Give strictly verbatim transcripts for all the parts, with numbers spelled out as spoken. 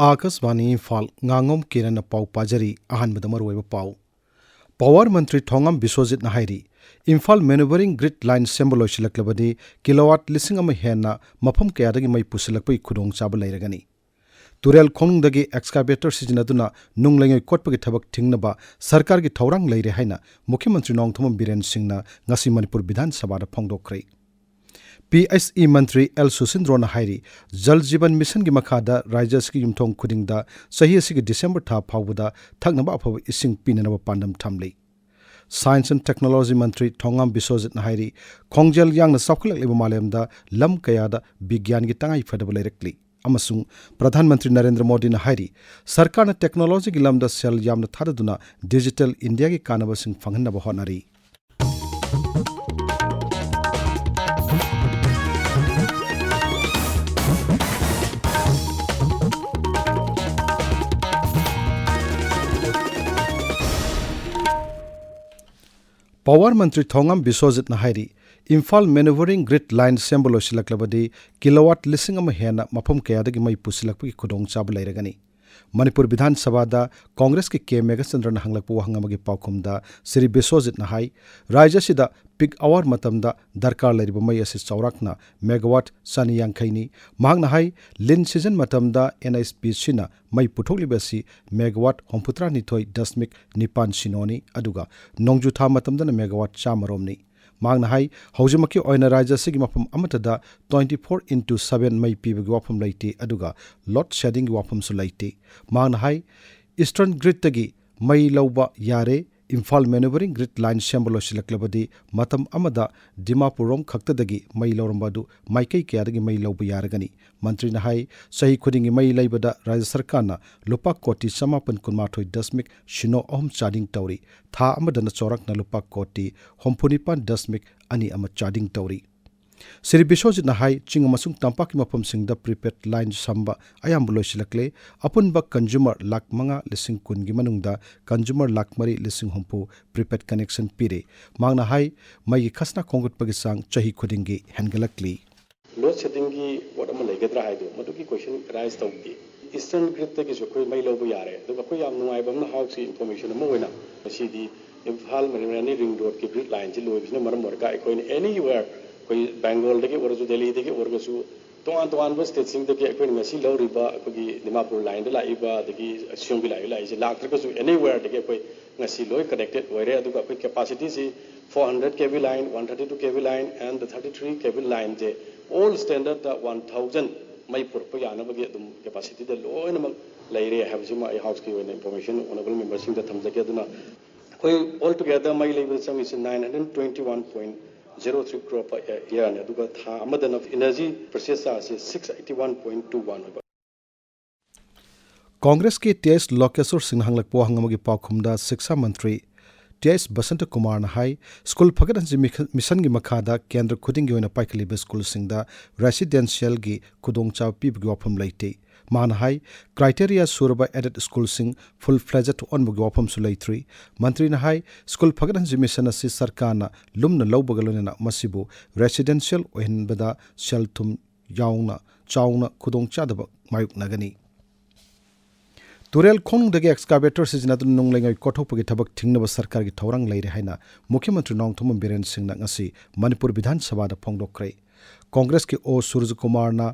ꯑꯥꯀꯥꯁꯕꯥꯅꯤ ꯏꯝꯐꯥꯜ, ꯉꯥꯉꯣꯝ ꯀꯤꯔꯟꯅ ꯄꯥꯎ ꯄꯥꯖꯔꯤ꯫ ꯑꯍꯥꯟꯕꯗ ꯃꯔꯨꯑꯣꯏꯕ ꯄꯥꯎ꯫ ꯄꯥꯋꯔ ꯃꯟꯇ꯭ꯔꯤ ꯊꯣꯉꯥꯝ ꯕꯤꯁ꯭ꯋꯖꯤꯠꯅ ꯍꯥꯏꯔꯤ, ꯏꯝꯐꯥꯜ ꯃꯦꯅꯨꯚꯔꯤꯡ ꯒ꯭ꯔꯤꯗ ꯂꯥꯏꯟ ꯁꯦꯝꯕ ꯂꯣꯏꯁꯤꯜꯂꯛꯂꯕꯗꯤ ꯀꯤꯂꯣꯋꯥꯠ ꯂꯤꯁꯤꯡ ꯑꯃ ꯍꯦꯟꯅ ꯃꯐꯝ ꯀꯌꯥꯗꯒꯤ ꯃꯩ ꯄꯨꯁꯤꯜꯂꯛꯄꯒꯤ ꯈꯨꯗꯣꯡꯆꯥꯕ ꯂꯩꯔꯒꯅꯤ꯫ ꯇꯨꯔꯦꯜ ꯈꯣꯡꯅꯨꯡꯗꯒꯤ ꯑꯦꯛꯁꯀꯥꯚꯦꯇꯔ ꯁꯤꯖꯤꯟꯅꯗꯨꯅ ꯅꯨꯡ ꯂꯩꯉꯣꯏ ꯀꯣꯠꯄꯒꯤ ꯊꯕꯛ ꯊꯤꯡꯅꯕ ꯁꯔꯀꯥꯔꯒꯤ ꯊꯧꯔꯥꯡ ꯂꯩꯔꯦ ꯍꯥꯏꯅ ꯃꯨꯈ꯭ꯌ ꯃꯟꯇ꯭ꯔꯤ ꯅꯣꯡꯊꯣꯝꯕꯝ ꯕꯤꯔꯦꯟ ꯁꯤꯡꯅ ꯉꯁꯤ ꯃꯅꯤꯄꯨꯔ ꯕꯤꯙꯥꯟ ꯁꯚꯥꯗ ꯐꯣꯡꯗꯣꯛꯈ꯭ꯔꯦ꯫ ꯄꯤ ꯑꯩꯆ ꯏ ꯃꯟꯇ꯭ꯔꯤ ꯑꯦꯜ ꯁꯨꯁꯤꯟꯗ꯭ꯔꯣꯅ ꯍꯥꯏꯔꯤ, ꯖꯜ ꯖꯤꯕꯟ ꯃꯤꯁꯟꯒꯤ ꯃꯈꯥꯗ ꯔꯥꯖ꯭ꯌ ꯑꯁꯤꯒꯤ ꯌꯨꯝꯊꯣꯡ ꯈꯨꯗꯤꯡꯗ ꯆꯍꯤ ꯑꯁꯤꯒꯤ ꯗꯤꯁꯦꯝꯕꯔ ꯊꯥ ꯐꯥꯎꯕꯗ ꯊꯛꯅꯕ ꯑꯐꯕ ꯏꯁꯤꯡ ꯄꯤꯅꯅꯕ ꯄꯥꯟꯗꯝ ꯊꯝꯂꯤ꯫ ꯁꯥꯏꯟꯁ ꯑꯦꯟ ꯇꯦꯛꯅꯣꯂꯣꯖꯤ ꯃꯟꯇ꯭ꯔꯤ ꯊꯣꯉꯥꯝ ꯕꯤꯁ꯭ꯋꯖꯤꯠꯅ ꯍꯥꯏꯔꯤ, ꯈꯣꯡꯖꯦꯜ ꯌꯥꯡꯅ ꯆꯥꯎꯈꯠꯂꯛꯂꯤꯕ ꯃꯥꯂꯦꯝꯗ ꯂꯝ ꯀꯌꯥꯗ ꯕꯤꯒ꯭ꯌꯥꯟꯒꯤ ꯇꯉꯥꯏ ꯐꯗꯕ ꯂꯩꯔꯛꯂꯤ꯫ ꯑꯃꯁꯨꯡ ꯄ꯭ꯔꯙꯥꯟ ꯃꯟꯇ꯭ꯔꯤ ꯅꯔꯦꯟꯗ꯭ꯔ ꯃꯣꯗꯤꯅ ꯍꯥꯏꯔꯤ, ꯁꯔꯀꯥꯔꯅ ꯇꯦꯛꯅꯣꯂꯣꯖꯤꯒꯤ ꯂꯝꯗ ꯁꯦꯜ ꯌꯥꯝꯅ ꯊꯥꯗꯗꯨꯅ ꯗꯤꯖꯤꯇꯦꯜ ꯏꯟꯗꯤꯌꯥꯒꯤ ꯀꯥꯟꯅꯕꯁꯤꯡ ꯐꯪꯍꯟꯅꯕ ꯍꯣꯠꯅꯔꯤ꯫ ꯄꯥꯋꯔ ꯃꯟꯇ꯭ꯔꯤ ꯊꯣꯉꯥꯝ ꯕꯤꯁ꯭ꯋꯖꯤꯠꯅ ꯍꯥꯏꯔꯤ, ꯏꯝꯐꯥꯜ ꯃꯦꯅꯨꯚꯔꯤꯡ ꯒ꯭ꯔꯤꯗ ꯂꯥꯏꯟ ꯁꯦꯝꯕ ꯂꯣꯏꯁꯤꯜꯂꯛꯂꯕꯗꯤ ꯀꯤꯂꯣꯋꯥꯠ ꯂꯤꯁꯤꯡ ꯑꯃ ꯍꯦꯟꯅ ꯃꯐꯝ ꯀꯌꯥꯗꯒꯤ ꯃꯩ ꯄꯨꯁꯤꯜꯂꯛꯄꯒꯤ ꯈꯨꯗꯣꯡꯆꯥꯕ ꯂꯩꯔꯒꯅꯤ꯫ ꯃꯅꯤꯄꯨꯔ ꯕꯤꯙꯥꯟ ꯁꯚꯥꯗ ꯀꯣꯡꯒ꯭ꯔꯦꯁꯀꯤ ꯀꯦ ꯃꯦꯘꯆꯟꯗ꯭ꯔꯅ ꯍꯪꯂꯛꯄ ꯋꯥꯍꯪ ꯑꯃꯒꯤ ꯄꯥꯎꯈꯨꯝꯗ ꯁ꯭ꯔꯤ ꯕꯤꯁ꯭ꯋꯖꯤꯠꯅ ꯍꯥꯏ, ꯔꯥꯖ꯭ꯌ ꯑꯁꯤꯗ ꯄꯤꯛ ꯑꯋꯥꯔ ꯃꯇꯝꯗ ꯗꯔꯀꯥꯔ ꯂꯩꯔꯤꯕ ꯃꯩ ꯑꯁꯤ ꯆꯥꯎꯔꯥꯛꯅ ꯃꯦꯒꯥꯋꯥꯠ ꯆꯅꯤ ꯌꯥꯡꯈꯩꯅꯤ꯫ ꯃꯍꯥꯛꯅ ꯍꯥꯏ, ꯂꯤꯟ ꯁꯤꯖꯟ ꯃꯇꯝꯗ ꯑꯦꯟ ꯑꯩꯆ ꯄꯤ ꯁꯤꯅ ꯃꯩ ꯄꯨꯊꯣꯛꯂꯤꯕ ꯑꯁꯤ ꯃꯦꯒꯥꯋꯥꯠ ꯍꯨꯝꯐꯨꯇꯔꯥꯅꯤꯊꯣꯏ ꯗꯁꯃꯤꯛ ꯅꯤꯄꯥꯟ ꯁꯤꯅꯣꯅꯤ, ꯑꯗꯨꯒ ꯅꯣꯡꯖꯨ ꯊꯥ ꯃꯇꯝꯗꯅ ꯃꯦꯒꯥꯋꯥꯠ ꯆꯥꯝꯃꯔꯣꯝꯅꯤ꯫ ꯃꯍꯥꯛꯅ ꯍꯥꯏ, ꯍꯧꯖꯤꯛꯃꯛꯀꯤ ꯑꯣꯏꯅ ꯔꯥꯖ꯭ꯌ ꯑꯁꯤꯒꯤ ꯃꯐꯝ ꯑꯃꯠꯇꯗ twenty four into seven ꯃꯩ ꯄꯤꯕꯒꯤ ꯋꯥꯐꯝ ꯂꯩꯇꯦ, ꯑꯗꯨꯒ ꯂꯣꯗ ꯁꯦꯗꯤꯡꯒꯤ ꯋꯥꯐꯝꯁꯨ ꯂꯩꯇꯦ꯫ ꯃꯍꯥꯛꯅ ꯍꯥꯏ, ꯏꯁꯇꯔꯟ ꯒ꯭ꯔꯤꯗꯇꯒꯤ ꯃꯩ ꯂꯧꯕ ꯌꯥꯔꯦ꯫ ꯏꯝꯐꯥꯜ ꯃꯦꯅꯨꯚꯔꯤꯡ ꯒ꯭ꯔꯤꯗ ꯂꯥꯏꯟ ꯁꯦꯝꯕ ꯂꯣꯏꯁꯤꯜꯂꯛꯂꯕꯗꯤ ꯃꯇꯝ ꯑꯃꯗ ꯗꯤꯃꯥꯄꯨꯔꯔꯣꯝ ꯈꯛꯇꯗꯒꯤ ꯃꯩ ꯂꯧꯔꯝꯕ ꯑꯗꯨ ꯃꯥꯏꯀꯩ ꯀꯌꯥꯗꯒꯤ ꯃꯩ ꯂꯧꯕ ꯌꯥꯔꯒꯅꯤ꯫ ꯃꯟꯇ꯭ꯔꯤꯅ ꯍꯥꯏ, ꯆꯍꯤ ꯈꯨꯗꯤꯡꯒꯤ ꯃꯩ ꯂꯩꯕꯗ ꯔꯥꯖ꯭ꯌ ꯁꯔꯀꯥꯔꯅ ꯂꯨꯄꯥ ꯀꯣꯇꯤ ꯆꯃꯥꯄꯟ ꯀꯨꯟꯃꯥꯊꯣꯏ ꯗꯁꯃꯤꯛ ꯁꯤꯅꯣ ꯑꯍꯨꯝ ꯆꯥꯗꯤꯡ ꯇꯧꯔꯤ꯫ ꯊꯥ ꯑꯃꯗꯅ ꯆꯥꯎꯔꯥꯛꯅ ꯂꯨꯄꯥ ꯀꯣꯇꯤ ꯍꯨꯝꯐꯨꯅꯤꯄꯥꯟ ꯗꯁꯃꯤꯛ ꯑꯅꯤ ꯑꯃ ꯆꯥꯗꯤꯡ ꯇꯧꯔꯤ꯫ ꯁ꯭ꯔꯤ ꯕꯤꯁ꯭ꯋꯖꯤꯠꯅ ꯍꯥꯏ, ꯆꯤꯡ ꯑꯃꯁꯨꯡ ꯇꯝꯄꯥꯛꯀꯤ ꯃꯐꯝꯁꯤꯡꯗ ꯄ꯭ꯔꯤꯄꯦꯗ ꯂꯥꯏꯟ ꯁꯝꯕ ꯑꯌꯥꯝꯕ ꯂꯣꯏꯁꯤꯜꯂꯛꯂꯦ꯫ ꯑꯄꯨꯟꯕ ꯀꯟꯖꯨꯃꯔ ꯂꯥꯈ ꯃꯉꯥ ꯂꯤꯁꯤꯡ ꯀꯨꯟꯒꯤ ꯃꯅꯨꯡꯗ ꯀꯟꯖꯨꯃꯔ ꯂꯥꯈ ꯃꯔꯤ ꯂꯤꯁꯤꯡ ꯍꯨꯝꯐꯨ ꯄ꯭ꯔꯤꯄꯦꯗ ꯀꯅꯦꯛꯁꯟ ꯄꯤꯔꯦ꯫ ꯃꯍꯥꯛꯅ ꯍꯥꯏ, ꯃꯩꯒꯤ ꯈꯁꯅꯥ ꯈꯣꯝꯒꯠꯄꯒꯤ ꯆꯥꯡ ꯆꯍꯤ ꯈꯨꯗꯤꯡꯒꯤ ꯍꯦꯟꯒꯠꯂꯛꯂꯤ꯫ ꯂꯣꯗ ꯁꯦꯗꯤꯡꯒꯤ ꯄꯣꯠ ꯑꯃ ꯂꯩꯒꯗ꯭ꯔꯥ ꯍꯥꯏꯗꯣ, ꯃꯗꯨꯒꯤ ꯀꯣꯏꯁꯟ ꯑꯦꯔꯥꯏꯁ ꯇꯧꯗꯦ꯫ Eastern Gridꯇꯒꯤꯁꯨ ꯑꯩꯈꯣꯏ ꯃꯩ ꯂꯧꯕ ꯌꯥꯔꯦ꯫ ꯑꯗꯨꯒ ꯑꯩꯈꯣꯏ ꯌꯥꯝ ꯅꯨꯡꯉꯥꯏꯕ ꯑꯃꯅ, ꯍꯥꯎꯁꯀꯤ information ꯑꯃ ꯑꯣꯏꯅ, ꯉꯁꯤꯗꯤ ꯏꯝꯐꯥꯜ ꯃꯅꯤꯔꯥꯅꯤ ring roadꯀꯤ grid lineꯁꯤ ꯂꯣꯏꯕꯁꯤꯅ ꯃꯔꯝ ꯑꯣꯏꯔꯒ ꯑꯩꯈꯣꯏꯅ anywhere, ꯑꯩꯈꯣꯏ ꯕꯦꯡꯒꯣꯜꯗꯒꯤ ꯑꯣꯏꯔꯁꯨ, ꯗꯦꯜꯂꯤꯗꯒꯤ ꯑꯣꯏꯔꯒꯁꯨ, ꯇꯣꯉꯥꯟ ꯇꯣꯉꯥꯟꯕ stateꯁꯤꯡꯗꯒꯤ ꯑꯩꯈꯣꯏꯅ ꯉꯁꯤ ꯂꯧꯔꯤꯕ ꯑꯩꯈꯣꯏꯒꯤ ꯗꯤꯃꯥꯄꯨꯔ lineꯗ ꯂꯥꯛꯏꯕ, ꯑꯗꯒꯤ ꯁꯤꯌꯣꯡꯒꯤ lineꯗ ꯂꯥꯛꯏꯁꯦ, ꯂꯥꯛꯇ꯭ꯔꯒꯁꯨ anywhereꯗꯒꯤ ꯑꯩꯈꯣꯏ ꯉꯁꯤ ꯂꯣꯏ connected ꯑꯣꯏꯔꯦ꯫ ꯑꯗꯨꯒ ꯑꯩꯈꯣꯏ capacityꯁꯤ four hundred KV line, one thirty-two KV line and the thirty-three KV lineꯁꯦ all standardꯇ one thousand ꯃꯩ ꯄꯨꯔꯛꯄ ꯌꯥꯅꯕꯒꯤ ꯑꯗꯨꯝ capacityꯗ ꯂꯣꯏꯅꯃꯛ ꯂꯩꯔꯦ ꯍꯥꯏꯕꯁꯤꯃ ꯑꯩ ꯍꯥꯎꯁꯀꯤ ꯑꯣꯏꯅ information honourable memberꯁꯤꯡꯗ ꯊꯝꯖꯒꯦ꯫ ꯑꯗꯨꯅ ꯑꯩꯈꯣꯏ all together ꯃꯩ ꯂꯩꯕꯗ ꯆꯪꯉꯤꯁꯤ nine hundred twenty-one point zero three crore per yearꯅꯤ꯫ ꯑꯗꯨꯒ ꯊꯥ ꯑꯃꯗꯅ energy purchase chargeꯁꯤ six eighty-one point two one ꯑꯣꯏꯕ꯫ ꯀꯣꯡꯒ꯭ꯔꯦꯁꯀꯤ ꯇꯤ ꯑꯩꯆ ꯂꯣꯀꯦꯁꯣꯔ ꯁꯤꯡꯅ ꯍꯪꯂꯛꯄ ꯋꯥꯍꯪ ꯑꯃꯒꯤ ꯄꯥꯎꯈꯨꯝꯗ ꯁꯤꯛꯁꯥ ꯃꯟꯇ꯭ꯔꯤ ꯇꯤ ꯑꯩꯆ ꯕꯁꯟꯇ ꯀꯨꯃꯥꯔꯅ ꯍꯥꯏ, ꯁ꯭ꯀꯨꯜ ꯐꯒꯠꯍꯟꯁꯤ ꯃꯤꯈ-, ꯃꯤꯁꯟꯒꯤ ꯃꯈꯥꯗ ꯀꯦꯟꯗ꯭ꯔ ꯈꯨꯗꯤꯡꯒꯤ ꯑꯣꯏꯅ ꯄꯥꯏꯈꯠꯂꯤꯕ ꯁ꯭ꯀꯨꯜꯁꯤꯡꯗ residentialꯒꯤ ꯈꯨꯗꯣꯡꯆꯥꯕ ꯄꯤꯕꯒꯤ ꯋꯥꯐꯝ ꯂꯩꯇꯦ꯫ ꯃꯍꯥꯛꯅ ꯍꯥꯏ, criteria ꯁꯨꯔꯕ aided ꯁ꯭ꯀꯨꯜꯁꯤꯡ full fledged ꯑꯣꯟꯕꯒꯤ ꯋꯥꯐꯝꯁꯨ ꯂꯩꯇ꯭ꯔꯤ꯫ ꯃꯟꯇ꯭ꯔꯤꯅ ꯍꯥꯏ, ꯁ꯭ꯀꯨꯜ ꯐꯒꯠꯍꯟꯁꯤ ꯃꯤꯁꯟ ꯑꯁꯤ ꯁꯔꯀꯥꯔꯅ ꯂꯨꯝꯅ ꯂꯧꯕꯒ ꯂꯣꯏꯅꯅ ꯃꯁꯤꯕꯨ residential ꯑꯣꯏꯍꯟꯕꯗ ꯁꯦꯜ ꯊꯨꯝ ꯌꯥꯎꯅ ꯆꯥꯎꯅ ꯈꯨꯗꯣꯡꯆꯥꯗꯕ ꯃꯥꯌꯣꯛꯅꯒꯅꯤ꯫ ꯇꯨꯔꯦꯜ ꯈꯣꯡꯅꯨꯡꯗꯒꯤ excavator ꯁꯤꯖꯤꯟꯅꯗꯨꯅ ꯅꯨꯡ ꯂꯩꯉꯣꯏ ꯀꯣꯊꯣꯛꯄꯒꯤ ꯊꯕꯛ ꯊꯤꯡꯅꯕ ꯁꯔꯀꯥꯔꯒꯤ ꯊꯧꯔꯥꯡ ꯂꯩꯔꯦ ꯍꯥꯏꯅ ꯃꯨꯈ꯭ꯌ ꯃꯟꯇ꯭ꯔꯤ ꯅꯣꯡꯊꯣꯝꯕꯝ ꯕꯤꯔꯦꯟ ꯁꯤꯡꯅ ꯉꯁꯤ ꯃꯅꯤꯄꯨꯔ ꯕꯤꯙꯥꯟ ꯁꯚꯥꯗ ꯐꯣꯡꯗꯣꯛꯈ꯭ꯔꯦ꯫ ꯀꯣꯡꯒ꯭ꯔꯦꯁꯀꯤ ꯑꯣ ꯁꯨꯔꯖꯀꯨꯃꯥꯔꯅ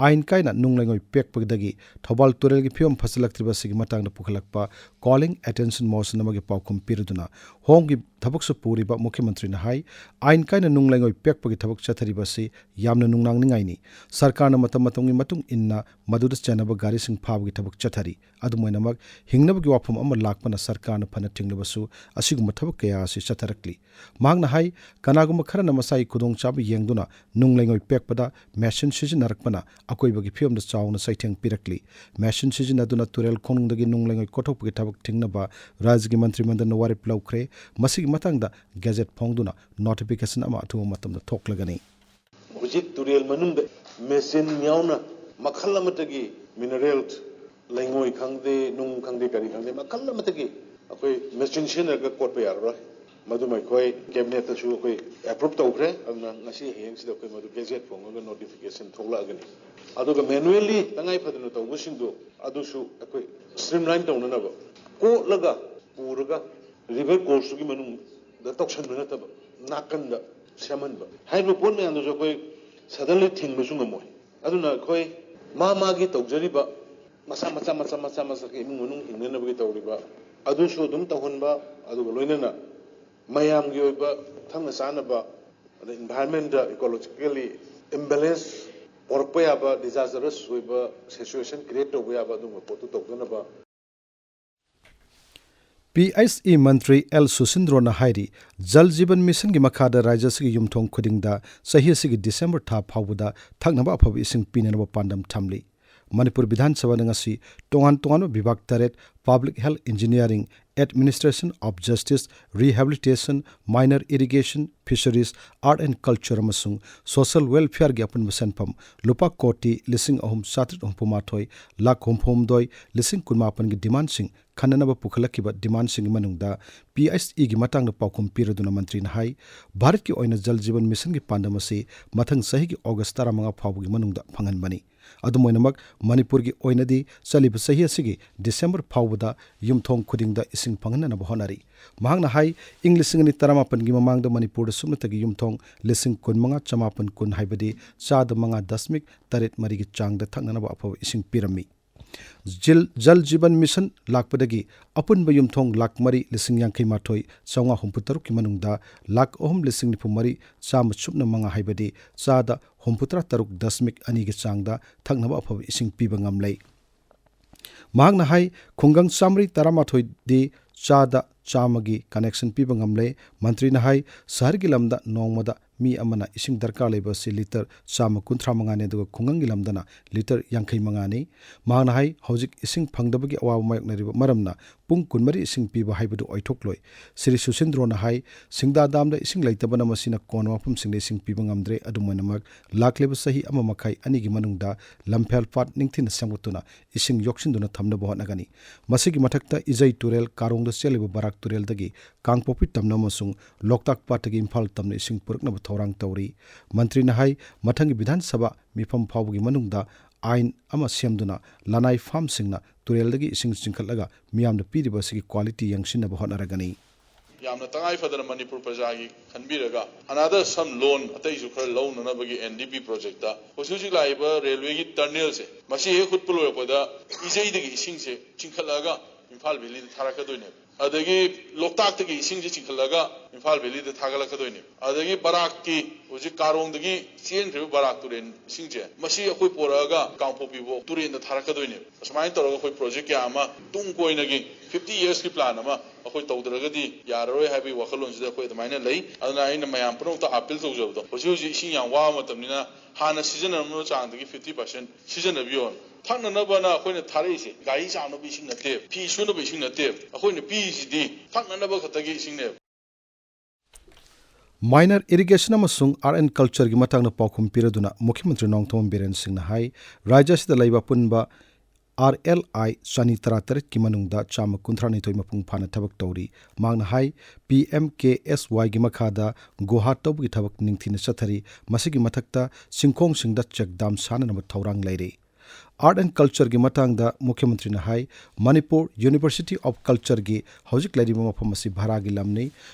ꯑꯥꯏꯟ ꯀꯥꯏꯅ ꯅꯨꯡ ꯂꯩꯉꯣꯏ ꯄꯦꯛꯄꯗꯒꯤ ꯊꯧꯕꯥꯜ ꯇꯨꯔꯦꯜꯒꯤ ꯐꯤꯕꯝ ꯐꯖꯜꯂꯛꯇ꯭ꯔꯤꯕ ꯑꯁꯤꯒꯤ ꯃꯇꯥꯡꯗ ꯄꯨꯈꯠꯂꯛꯄ calling attention motion ꯑꯃꯒꯤ ꯄꯥꯎꯈꯨꯝ ꯄꯤꯔꯗꯨꯅ ꯍꯣꯝꯒꯤ ꯊꯕꯛꯁꯨ ꯄꯨꯔꯤꯕ ꯃꯨꯈ꯭ꯌ ꯃꯟꯇ꯭ꯔꯤꯅ ꯍꯥꯏ, ꯑꯥꯏꯟ ꯀꯥꯏꯅ ꯅꯨꯡ ꯂꯩꯉꯣꯏ ꯄꯦꯛꯄꯒꯤ ꯊꯕꯛ ꯆꯠꯊꯔꯤꯕ ꯑꯁꯤ ꯌꯥꯝꯅ ꯅꯨꯡꯅꯥꯡꯅꯤꯡꯉꯥꯏꯅꯤ꯫ ꯁꯔꯀꯥꯔꯅ ꯃꯇꯝ ꯃꯇꯝꯒꯤ ꯃꯇꯨꯡ ꯏꯟꯅ ꯃꯗꯨꯗ ꯆꯦꯟꯅꯕ ꯒꯥꯔꯤꯁꯤꯡ ꯐꯥꯕꯒꯤ ꯊꯕꯛ ꯆꯠꯊꯔꯤ꯫ ꯑꯗꯨꯝ ꯑꯣꯏꯅꯃꯛ, ꯍꯤꯡꯅꯕꯒꯤ ꯋꯥꯐꯝ ꯑꯃ ꯂꯥꯛꯄꯅ ꯁꯔꯀꯥꯔꯅ ꯐꯅ ꯊꯤꯡꯂꯕꯁꯨ, ꯑꯁꯤꯒꯨꯝꯕ ꯊꯕꯛ ꯀꯌꯥ ꯑꯁꯤ ꯆꯠꯊꯔꯛꯂꯤ꯫ ꯃꯍꯥꯛꯅ ꯍꯥꯏ, ꯀꯅꯥꯒꯨꯝꯕ ꯈꯔꯅ ꯃꯁꯥꯒꯤ ꯈꯨꯗꯣꯡꯆꯥꯕ ꯌꯦꯡꯗꯨꯅ ꯅꯨꯡ ꯂꯩꯉꯣꯏ ꯄꯦꯛꯄꯗ ꯃꯦꯁꯤꯟ ꯁꯤꯖꯤꯟꯅꯔꯛꯄꯅ ꯑꯀꯣꯏꯕꯒꯤ ꯐꯤꯕꯝꯗ ꯆꯥꯎꯅ ꯆꯩꯊꯦꯡ ꯄꯤꯔꯛꯂꯤ꯫ ꯃꯦꯁꯤꯟ ꯁꯤꯖꯤꯟꯅꯗꯨꯅ ꯇꯨꯔꯦꯜ ꯈꯣꯡꯅꯨꯡꯗꯒꯤ ꯅꯨꯡ ꯂꯩꯉꯣꯏ ꯀꯣꯊꯣꯛꯄꯒꯤ ꯊꯕꯛ ꯊꯤꯡꯅꯕ ꯔꯥꯖ꯭ꯌꯒꯤ ꯃꯟꯇ꯭ꯔꯤ ꯃꯟꯗꯜꯅ ꯋꯥꯔꯦꯞ ꯂꯧꯈ꯭ꯔꯦ꯫ ꯃꯁꯤꯒꯤ ꯃꯇꯥꯡꯗ ꯒꯦꯖꯦꯠ ꯐꯣꯡꯗꯨꯅ notification ꯑꯃ ꯑꯊꯨꯕ ꯃꯇꯝꯗ ꯊꯣꯛꯂꯒꯅꯤ꯫ ꯍꯧꯖꯤꯛ ꯇꯨꯔꯦꯜ ꯃꯅꯨꯡꯗ ꯃꯦꯆꯤꯟ ꯌꯥꯎꯅ ꯃꯈꯜ ꯑꯃꯠꯇꯒꯤ mineral, ꯂꯩꯉꯣꯏ ꯈꯪꯗꯦ, ꯅꯨꯡ ꯈꯪꯗꯦ, ꯀꯔꯤ ꯈꯪꯗꯦ, ꯃꯈꯜ ꯑꯃꯠꯇꯒꯤ ꯑꯩꯈꯣꯏ ꯃꯦꯆꯤꯟ ꯁꯤꯖꯤꯟꯅꯔꯒ ꯀꯣꯠꯄ ꯌꯥꯔꯔꯣꯏ꯫ ꯃꯗꯨꯃ ꯑꯩꯈꯣꯏ ꯀꯦꯕꯤꯅꯦꯠꯇꯁꯨ ꯑꯩꯈꯣꯏ ꯑꯦꯄ꯭ꯔꯨꯞ ꯇꯧꯈ꯭ꯔꯦ꯫ ꯑꯗꯨꯅ ꯉꯁꯤ ꯍꯌꯦꯡꯁꯤꯗ ꯑꯩꯈꯣꯏ ꯃꯗꯨ ꯒꯦꯖꯦꯠ ꯐꯣꯡꯉꯒ ꯅꯣꯇꯤꯐꯤꯀꯦꯁꯟ ꯊꯣꯛꯂꯛꯑꯒꯅꯤ꯫ ꯑꯗꯨꯒ ꯃꯦꯅꯨꯋꯦꯜꯂꯤ ꯇꯉꯥꯏ ꯐꯗꯅ ꯇꯧꯕꯁꯤꯡꯗꯣ ꯑꯗꯨꯁꯨ ꯑꯩꯈꯣꯏ ꯁ꯭ꯇ꯭ꯔꯤꯝꯂꯥꯏꯟ ꯇꯧꯅꯅꯕ, ꯀꯣꯠꯂꯒ ꯄꯨꯔꯒ ꯔꯤꯚꯔ ꯀꯣꯔꯁꯇꯨꯒꯤ ꯃꯅꯨꯡꯗ ꯇꯧꯁꯟꯕ ꯅꯠꯇꯕ, ꯅꯥꯀꯟꯗ ꯁꯦꯝꯍꯟꯕ꯫ ꯍꯥꯏꯔꯤꯕ ꯄꯣꯠ ꯃꯌꯥꯝꯗꯨꯁꯨ ꯑꯩꯈꯣꯏ ꯁꯗꯟꯂꯤ ꯊꯤꯡꯕꯁꯨ ꯉꯝꯃꯣꯏ꯫ ꯑꯗꯨꯅ ꯑꯩꯈꯣꯏ ꯃꯥ ꯃꯥꯒꯤ ꯇꯧꯖꯔꯤꯕ ꯃꯆꯥ ꯃꯆꯥ ꯃꯆꯥ ꯃꯆꯥ ꯃꯆꯥꯒꯤ ꯏꯃꯨꯡ ꯃꯅꯨꯡ ꯍꯤꯡꯅꯅꯕꯒꯤ ꯇꯧꯔꯤꯕ ꯑꯗꯨꯁꯨ ꯑꯗꯨꯝ ꯇꯧꯍꯟꯕ, ꯑꯗꯨꯒ ꯂꯣꯏꯅꯅ ꯃꯌꯥꯝꯒꯤ ꯑꯣꯏꯕ ꯊꯛꯅ ꯆꯥꯅꯕ, ꯑꯗ ꯏꯟꯚꯥꯏꯔꯟꯃꯦꯟꯗ ꯏꯀꯣꯂꯣꯖꯤꯀꯦꯜꯂꯤ ꯏꯝꯕꯦꯂꯦꯟꯁ ꯄꯣꯔꯛꯄ ꯌꯥꯕ, ꯗꯤꯖꯥꯁꯇꯔꯁ ꯑꯣꯏꯕ ꯁꯤꯆꯨꯋꯦꯁꯟ ꯀ꯭ꯔꯤꯌꯦꯠ ꯇꯧꯕ ꯌꯥꯕ ꯑꯗꯨꯒꯨꯝꯕ ꯄꯣꯠꯇꯨ ꯇꯧꯗꯅꯕ꯫ ꯄꯤ ꯑꯩꯆ ꯏ ꯃꯟꯇ꯭ꯔꯤ ꯑꯦꯜ ꯁꯨꯁꯤꯟꯗ꯭ꯔꯣꯅ ꯍꯥꯏꯔꯤ, ꯖꯜ ꯖꯤꯕꯟ ꯃꯤꯁꯟꯒꯤ ꯃꯈꯥꯗ ꯔꯥꯖ꯭ꯌ ꯑꯁꯤꯒꯤ ꯌꯨꯝꯊꯣꯡ ꯈꯨꯗꯤꯡꯗ ꯆꯍꯤ ꯑꯁꯤꯒꯤ ꯗꯤꯁꯦꯝꯕꯔ ꯊꯥ ꯐꯥꯎꯕꯗ ꯊꯛꯅꯕ ꯑꯐꯕ ꯏꯁꯤꯡ ꯄꯤꯅꯅꯕ ꯄꯥꯟꯗꯝ ꯊꯝꯂꯤ꯫ ꯃꯅꯤꯄꯨꯔ ꯕꯤꯙꯥꯟ ꯁꯚꯥꯗ ꯉꯁꯤ ꯇꯣꯉꯥꯟ ꯇꯣꯉꯥꯟꯕ ꯕꯤꯚꯥꯒ ꯇꯔꯦꯠ, Public Health, Engineering, Administration of Justice, Rehabilitation, Minor Irrigation, Fisheries, Art and Culture ꯑꯃꯁꯨꯡ Social Welfareꯒꯤ ꯑꯄꯨꯟꯕ ꯁꯦꯟꯐꯝ ꯂꯨꯄꯥ ꯀꯣꯇꯤ ꯂꯤꯁꯤꯡ ꯑꯍꯨꯝ ꯆꯥꯇ꯭ꯔꯦꯠ ꯍꯨꯝꯐꯨ ꯃꯥꯊꯣꯏ ꯂꯥꯈ ꯍꯨꯝꯐꯨ ꯍꯨꯝꯗꯣꯏ ꯂꯤꯁꯤꯡ ꯀꯨꯟꯃꯥꯄꯟꯒꯤ ꯗꯤꯃꯥꯟꯁꯤꯡ ꯈꯟꯅꯅꯕ ꯄꯨꯈꯠꯂꯛꯈꯤꯕ ꯗꯤꯃꯥꯟꯁꯤꯡꯒꯤ ꯃꯅꯨꯡꯗ ꯄꯤ ꯑꯩꯆ ꯏꯒꯤ ꯃꯇꯥꯡꯗ ꯄꯥꯎꯈꯨꯝ ꯄꯤꯔꯗꯨꯅ ꯃꯟꯇ꯭ꯔꯤꯅ ꯍꯥꯏ, ꯚꯥꯔꯠꯀꯤ ꯑꯣꯏꯅ ꯖꯜ ꯖꯤꯕꯟ ꯃꯤꯁꯟꯒꯤ ꯄꯥꯟꯗꯝ ꯑꯁꯤ ꯃꯊꯪ ꯆꯍꯤꯒꯤ ꯑꯣꯒꯁ ꯇꯔꯥꯃꯉꯥ ꯐꯥꯎꯕꯒꯤ ꯃꯅꯨꯡꯗ ꯐꯪꯍꯟꯕꯅꯤ꯫ ꯑꯗꯨꯝ ꯑꯣꯏꯅꯃꯛ, ꯃꯅꯤꯄꯨꯔꯒꯤ ꯑꯣꯏꯅꯗꯤ ꯆꯠꯂꯤꯕ ꯆꯍꯤ ꯑꯁꯤꯒꯤ ꯗꯤꯁꯦꯝꯕꯔ ꯐꯥꯎꯕꯗ ꯌꯨꯝꯊꯣꯡ ꯈꯨꯗꯤꯡꯗ ꯏꯁꯤꯡ ꯐꯪꯍꯟꯅꯅꯕ ꯍꯣꯠꯅꯔꯤ꯫ ꯃꯍꯥꯛꯅ ꯍꯥꯏ, ꯏꯪ ꯂꯤꯁꯤꯡ ꯑꯅꯤ ꯇꯔꯥꯃꯥꯄꯟꯒꯤ ꯃꯃꯥꯡꯗ ꯃꯅꯤꯄꯨꯔꯗ ꯁꯨꯞꯅꯇꯒꯤ ꯌꯨꯝꯊꯣꯡ ꯂꯤꯁꯤꯡ ꯀꯨꯟꯃꯉꯥ ꯆꯃꯥꯄꯟ ꯀꯨꯟ, ꯍꯥꯏꯕꯗꯤ ꯆꯥꯗ ꯃꯉꯥ ꯗꯁꯃꯤꯛ ꯇꯔꯦꯠ ꯃꯔꯤꯒꯤ ꯆꯥꯡꯗ ꯊꯛꯅꯅꯕ ꯑꯐꯕ ꯏꯁꯤꯡ ꯄꯤꯔꯝꯃꯤ꯫ ꯖꯤꯜ, ꯖꯜ ꯖꯤꯕꯟ ꯃꯤꯁꯟ ꯂꯥꯛꯄꯗꯒꯤ ꯑꯄꯨꯟꯕ ꯌꯨꯝꯊꯣꯡ ꯂꯥꯈ ꯃꯔꯤ ꯂꯤꯁꯤꯡ ꯌꯥꯡꯈꯩ ꯃꯥꯊꯣꯏ ꯆꯥꯝꯃꯉꯥ ꯍꯨꯝꯐꯨ ꯇꯔꯨꯛꯀꯤ ꯃꯅꯨꯡꯗ ꯂꯥꯈ ꯑꯍꯨꯝ ꯂꯤꯁꯤꯡ ꯅꯤꯐꯨ ꯃꯔꯤ ꯆꯥꯝꯃ ꯁꯨꯞꯅ ꯃꯉꯥ, ꯍꯥꯏꯕꯗꯤ ꯆꯥꯗ ꯍꯨꯝꯐꯨꯇꯔꯥ ꯇꯔꯨꯛ ꯗꯁꯃꯤꯛ ꯑꯅꯤꯒꯤ ꯆꯥꯡꯗ ꯊꯛꯅꯕ ꯑꯐꯕ ꯏꯁꯤꯡ ꯄꯤꯕ ꯉꯝꯂꯦ꯫ ꯃꯍꯥꯛꯅ ꯍꯥꯏ, ꯈꯨꯡꯒꯪ ꯆꯥꯃꯔꯤ ꯇꯔꯥꯃꯥꯊꯣꯏꯗꯤ ꯆꯥꯗ ꯆꯥꯝꯃꯒꯤ ꯀꯅꯦꯛꯁꯟ ꯄꯤꯕ ꯉꯝꯂꯦ꯫ ꯃꯟꯇ꯭ꯔꯤꯅ ꯍꯥꯏ, ꯁꯍꯔꯒꯤ ꯂꯝꯗ ꯅꯣꯡꯃꯗ ꯃꯤ ꯑꯃꯅ ꯏꯁꯤꯡ ꯗꯔꯀꯥꯔ ꯂꯩꯕ ꯑꯁꯤ ꯂꯤꯇꯔ ꯆꯥꯝꯃ ꯀꯨꯟꯊ꯭ꯔꯥ ꯃꯉꯥꯅꯤ, ꯑꯗꯨꯒ ꯈꯨꯡꯒꯪꯒꯤ ꯂꯝꯗꯅ ꯂꯤꯇꯔ ꯌꯥꯡꯈꯩ ꯃꯉꯥꯅꯤ꯫ ꯃꯍꯥꯛꯅ ꯍꯥꯏ, ꯍꯧꯖꯤꯛ ꯏꯁꯤꯡ ꯐꯪꯗꯕꯒꯤ ꯑꯋꯥꯕ ꯃꯥꯌꯣꯛꯅꯔꯤꯕ ꯃꯔꯝꯅ ꯄꯨꯡ ꯀꯨꯟꯃꯔꯤ ꯏꯁꯤꯡ ꯄꯤꯕ ꯍꯥꯏꯕꯗꯨ ꯑꯣꯏꯊꯣꯛꯂꯣꯏ꯫ ꯁ꯭ꯔꯤ ꯁꯨꯁꯤꯟꯗ꯭ꯔꯣꯅ ꯍꯥꯏ, ꯁꯤꯡꯗꯥ ꯗꯥꯝꯗ ꯏꯁꯤꯡ ꯂꯩꯇꯕꯅ ꯃꯁꯤꯅ ꯀꯣꯟꯅ ꯃꯐꯝꯁꯤꯡꯗ ꯏꯁꯤꯡ ꯄꯤꯕ ꯉꯝꯗ꯭ꯔꯦ꯫ ꯑꯗꯨꯝ ꯑꯣꯏꯅꯃꯛ, ꯂꯥꯛꯂꯤꯕ ꯆꯍꯤ ꯑꯃ ꯃꯈꯥꯏ ꯑꯅꯤꯒꯤ ꯃꯅꯨꯡꯗ ꯂꯝꯐꯦꯜ ꯄꯥꯠ ꯅꯤꯡꯊꯤꯅ ꯁꯦꯝꯒꯠꯇꯨꯅ ꯏꯁꯤꯡ ꯌꯣꯛꯁꯤꯟꯗꯨꯅ ꯊꯝꯅꯕ ꯍꯣꯠꯅꯒꯅꯤ꯫ ꯃꯁꯤꯒꯤ ꯃꯊꯛꯇ ꯏꯖꯩ ꯇꯨꯔꯦꯜ ꯀꯥꯔꯣꯡꯗ ꯆꯦꯜꯂꯤꯕ ꯕꯔꯥꯛ ꯇꯨꯔꯦꯜꯗꯒꯤ ꯀꯥꯡꯄꯣꯛꯄꯤ ꯇꯝꯅ ꯑꯃꯁꯨꯡ ꯂꯣꯛꯇꯥꯛ ꯄꯥꯠꯇꯒꯤ ꯏꯝꯐꯥꯜ ꯇꯝꯅ ꯏꯁꯤꯡ ꯄꯨꯔꯛꯅꯕ ꯊꯧꯔꯥꯡ ꯇꯧꯔꯤ꯫ ꯃꯟꯇ꯭ꯔꯤꯅ ꯍꯥꯏ, ꯃꯊꯪꯒꯤ ꯕꯤꯙꯥꯟ ꯁꯚꯥ ꯃꯤꯐꯝ ꯐꯥꯎꯕꯒꯤ ꯃꯅꯨꯡꯗ ꯑꯥꯏꯟ ꯑꯃ ꯁꯦꯝꯗꯨꯅ ꯂꯅꯥꯏ ꯐꯥꯝꯁꯤꯡꯅ ꯇꯨꯔꯦꯜꯗꯒꯤ ꯏꯁꯤꯡ ꯆꯤꯡꯈꯠꯂꯒ ꯃꯤꯌꯥꯝꯗ ꯄꯤꯔꯤꯕ ꯑꯁꯤꯒꯤ ꯀ꯭ꯋꯥꯂꯤꯇꯤ ꯌꯦꯡꯁꯤꯟꯅꯕ ꯍꯣꯠꯅꯔꯒꯅꯤ꯫ ꯌꯥꯝꯅ ꯇꯉꯥꯏ ꯐꯗꯅ ꯃꯅꯤꯄꯨꯔ ꯄ꯭ꯔꯖꯥꯒꯤ ꯈꯟꯕꯤꯔꯒ another some loan ꯑꯇꯩꯁꯨ ꯈꯔ ꯂꯧꯅꯅꯕꯒꯤ ꯑꯦꯟ ꯗꯤ ꯄꯤ ꯄ꯭ꯔꯣꯖꯦꯛꯇ ꯍꯧꯖꯤꯛ ꯍꯧꯖꯤꯛ ꯂꯥꯛꯏꯕ ꯔꯦꯜꯋꯦꯒꯤ ꯇꯔꯅꯦꯜꯁꯦ, ꯃꯁꯤ ꯍꯦꯛ ꯍꯨꯠꯄ ꯂꯣꯏꯔꯛꯄꯗ ꯏꯖꯩꯗꯒꯤ ꯏꯁꯤꯡꯁꯦ ꯆꯤꯡꯈꯠꯂꯛꯑꯒ ꯏꯝꯐꯥꯜ ꯚꯦꯂꯤꯗ ꯊꯥꯔꯛꯀꯗꯣꯏꯅꯦꯕ꯫ ꯑꯗꯒꯤ ꯂꯣꯛꯇꯥꯛꯇꯒꯤ ꯏꯁꯤꯡꯁꯦ ꯆꯤꯡꯈꯠꯂꯒ ꯏꯝꯐꯥꯜ ꯚꯦꯂꯤꯗ ꯊꯥꯒꯠꯂꯛꯀꯗꯣꯏꯅꯦꯕ꯫ ꯑꯗꯒꯤ ꯕꯔꯥꯛꯀꯤ ꯍꯧꯖꯤꯛ ꯀꯥꯔꯣꯡꯗꯒꯤ ꯆꯦꯟꯈ꯭ꯔꯤꯕ ꯕꯔꯥꯛ ꯇꯨꯔꯦꯟ ꯏꯁꯤꯡꯁꯦ, ꯃꯁꯤ ꯑꯩꯈꯣꯏ ꯄꯣꯔꯛꯑꯒ ꯀꯥꯡꯄꯣꯛꯄꯤꯕꯨ ꯇꯨꯔꯦꯟꯗ ꯊꯥꯔꯛꯀꯗꯣꯏꯅꯦꯕ꯫ ꯑꯁꯨꯃꯥꯏꯅ ꯇꯧꯔꯒ ꯑꯩꯈꯣꯏ ꯄ꯭ꯔꯣꯖꯦꯛ ꯀꯌꯥ ꯑꯃ ꯇꯨꯡ ꯀꯣꯏꯅꯒꯤ fifty yearsꯀꯤ plan ꯑꯃ ꯑꯩꯈꯣꯏ ꯇꯧꯗ꯭ꯔꯒꯗꯤ ꯌꯥꯔꯔꯣꯏ ꯍꯥꯏꯕꯒꯤ ꯋꯥꯈꯜꯂꯣꯟꯁꯤꯗ ꯑꯩꯈꯣꯏ ꯑꯗꯨꯃꯥꯏꯅ ꯂꯩ꯫ ꯑꯗꯨꯅ ꯑꯩꯅ ꯃꯌꯥꯝ ꯄꯨꯝꯅꯃꯛꯇ ꯑꯥꯄꯤꯜ ꯇꯧꯖꯕꯗꯣ, ꯍꯧꯖꯤꯛ ꯍꯧꯖꯤꯛ ꯏꯁꯤꯡ ꯌꯥꯝ ꯋꯥꯕ ꯃꯇꯝꯅꯤꯅ ꯍꯥꯟꯅ ꯁꯤꯖꯤꯟꯅꯔꯝꯕ ꯆꯥꯡꯗꯒꯤ fifty percent ꯁꯤꯖꯤꯟꯅꯕꯤꯌꯣ꯫ ꯊꯛꯅꯅꯕꯅ ꯑꯩꯈꯣꯏꯅ ꯊꯥꯔꯛꯏꯁꯦ ꯒꯥꯔꯤ ꯆꯥꯝꯅꯕ ꯏꯁꯤꯡ ꯅꯠꯇꯦ, ꯐꯤ ꯁꯨꯅꯕ ꯏꯁꯤꯡ ꯅꯠꯇꯦ꯫ ꯑꯩꯈꯣꯏꯅ ꯄꯤꯔꯤꯁꯤꯗꯤ ꯊꯛꯅꯅꯕ ꯈꯛꯇꯒꯤ ꯏꯁꯤꯡꯅꯦꯕ꯫ Minor irrigation ꯑꯃꯁꯨꯡ Art and Cultureꯒꯤ ꯃꯇꯥꯡꯗ ꯄꯥꯎꯈꯨꯝ ꯄꯤꯔꯗꯨꯅ ꯃꯨꯈ꯭ꯌ ꯃꯟꯇ꯭ꯔꯤ ꯅꯣꯡꯊꯣꯝꯕꯝ ꯕꯤꯔꯦꯟ ꯁꯤꯡꯅ ꯍꯥꯏ, ꯔꯥꯖ꯭ꯌ ꯑꯁꯤꯗ ꯂꯩꯕ ꯑꯄꯨꯟꯕ ꯑꯥꯔ ꯑꯦꯜ ꯑꯥꯏ ꯆꯅꯤ ꯇꯔꯥꯇꯔꯦꯠꯀꯤ ꯃꯅꯨꯡꯗ ꯆꯥꯝꯃ ꯀꯨꯟꯊ꯭ꯔꯥꯅꯤꯊꯣꯏ ꯃꯄꯨꯡ ꯐꯥꯅ ꯊꯕꯛ ꯇꯧꯔꯤ꯫ ꯃꯍꯥꯛꯅ ꯍꯥꯏ, ꯄꯤ ꯑꯦꯝ ꯀꯦ ꯑꯦꯁ ꯋꯥꯏꯒꯤ ꯃꯈꯥꯗ ꯒꯨꯍꯥ ꯇꯧꯕꯒꯤ ꯊꯕꯛ ꯅꯤꯡꯊꯤꯅ ꯆꯠꯊꯔꯤ꯫ ꯃꯁꯤꯒꯤ ꯃꯊꯛꯇ ꯆꯤꯡꯈꯣꯡꯁꯤꯡꯗ check dam ꯁꯥꯅꯅꯕ ꯊꯧꯔꯥꯡ ꯂꯩꯔꯤ꯫ Art and Cultureꯒꯤ ꯃꯇꯥꯡꯗ ꯃꯨꯈ꯭ꯌ ꯃꯟꯇ꯭ꯔꯤꯅ ꯍꯥꯏ, ꯃꯅꯤꯄꯨꯔ University of Cultureꯒꯤ ꯍꯧꯖꯤꯛ ꯂꯩꯔꯤꯕ ꯃꯐꯝ ꯑꯁꯤ ꯚꯔꯥꯒꯤ ꯂꯝꯅꯤ꯫